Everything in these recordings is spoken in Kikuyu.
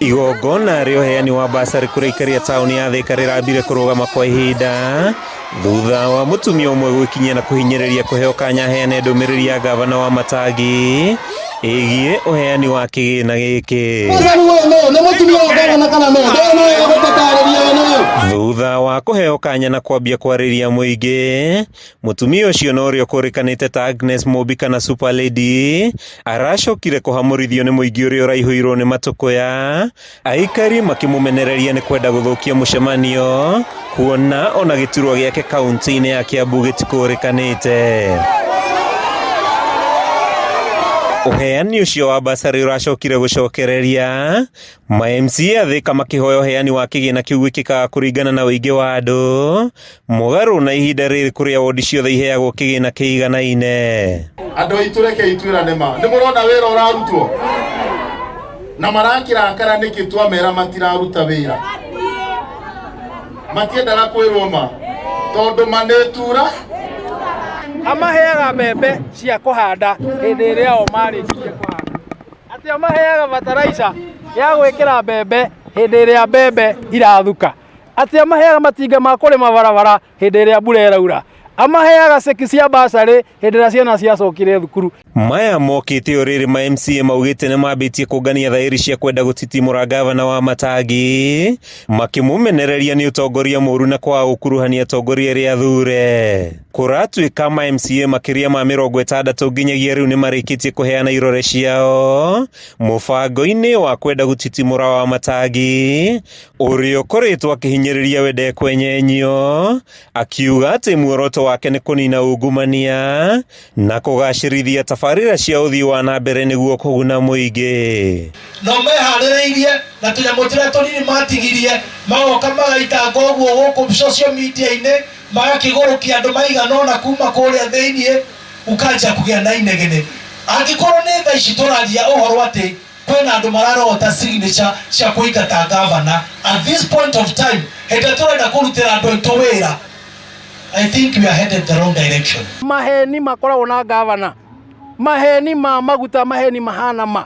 Igongona rĩa ũheani wa basarĩ kũrĩ aikari a taũni ya Thika rĩrambire kũrũgama kwa ihinda thutha wa mũtumia ũmwe gwĩkinyia na kũhinyĩrĩria kũheo kanya aheane ndũmĩrĩri ya gavana wa Matangi ĩgiĩ ũheani wa kĩgĩna gĩkĩ. Thutha wa kũheo kanya na kwambia kwarĩria mũingĩ, Mũtumia ũcio na ũrĩa ũkũrĩkanĩte ta Agnes Mũmbi kana Super Lady aracokire kũhamũrithio nĩ mũingĩ ũrĩa ũraihũirwo nĩ matũkũya, aikari makĩmũmenereria nĩ kwenda gũthũkia mũcemanio kuona ona gĩturwa gĩake kaunti-inĩ ya Kiambu gĩtikũrĩkanĩte. Ũheani ũcio wa basarĩ ũracokire gũcokereria ma MCA a Thika makĩhoya ũheani wa kĩgĩna kĩu wĩkĩkaga kũringana na ũingĩ wa andũ Mũgarũ na ihinda rĩrĩ kũrĩa wondi ciothe iheagwo kĩgĩna kĩiganaine. Andũ aitũ rekei twĩrane ma nĩ mũrona wĩra ũrarutwo na marakĩrakara nĩkĩ twamera matiraruta wĩra matiendaga kwĩrwo ma tondũ ma nĩ tura. Amaheaga mbembe cia kũhanda hĩndĩ ĩrĩa o marĩkirie kũhanda. Atĩ amaheaga bataraica ya gwĩkĩra mbembe hĩndĩ ĩrĩa mbembe irathuka. Atĩ amaheaga matinga ma kũrĩma barabara hĩndĩ ĩrĩa mbura ĩraura. Amaheaga ceki cia bursary hĩndĩ ĩrĩa ciana ciacokire thukuru. Maya mokĩte o rĩrĩ ma MCA maugĩte nĩ mambĩtie kũngania thaĩri cia kwenda gũtitimũra ngavana wa Matangi makĩmũmenereria nĩ ũtongoria mũru na kwaga gũkuruhania atongoria arĩa athure. Kũratuĩka ma MCA makĩria ma 60 nginyagia rĩu nĩ marĩkĩtie kũheana irore ciao mũbango-inĩ wa kwenda gũtitimũra wa Matangi ũrĩa ũkoretwo akĩhinyĩrĩria we ndekwenyenyio, akiuga atĩ muoroto wake nĩ kũnina ungumania na kũgacĩrithia tabarĩra cia ũthii wa na mbere nĩguo kũguna mũingĩ. No meharĩrĩirie na tũnyamũ tũrĩa tũnini matigirie magoka magaitanga ũguo gũkũ social media-inĩ magakĩgũrũkia andũ maigana ũna kuma kũrĩa thĩiniĩ ũkanjia kũgĩa na inegene. Angĩkorwo nĩ thaa ici tũraria ũhoro atĩ Kwĩna andũ mararogota signature cia kũingata ngavana at this point of time hĩndĩ ĩrĩa tũrenda kũrutĩra andũ aitũ wĩra I think we are headed the wrong direction. Maheni makoragwo na ngavana, maheni ma maguta, maheni mahana ma.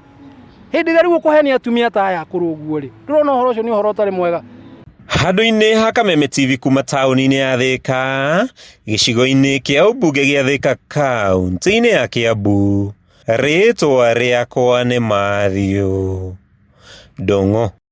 Hĩndĩ ĩrĩa rĩu ũkũhenia atumia ta aya akũrũ ũguo rĩ, ndũrona ũhoro ũcio nĩ ũhoro ũtarĩ mwega? Handũ-inĩ ha Kameme TV kuma taũni-inĩ ya Thika, gĩcigo-inĩ kĩa ũmbunge gĩa Thika kaunti-inĩ ya Kiambu. Rĩĩtwa rĩakwa nĩ Matthew Ndung'u.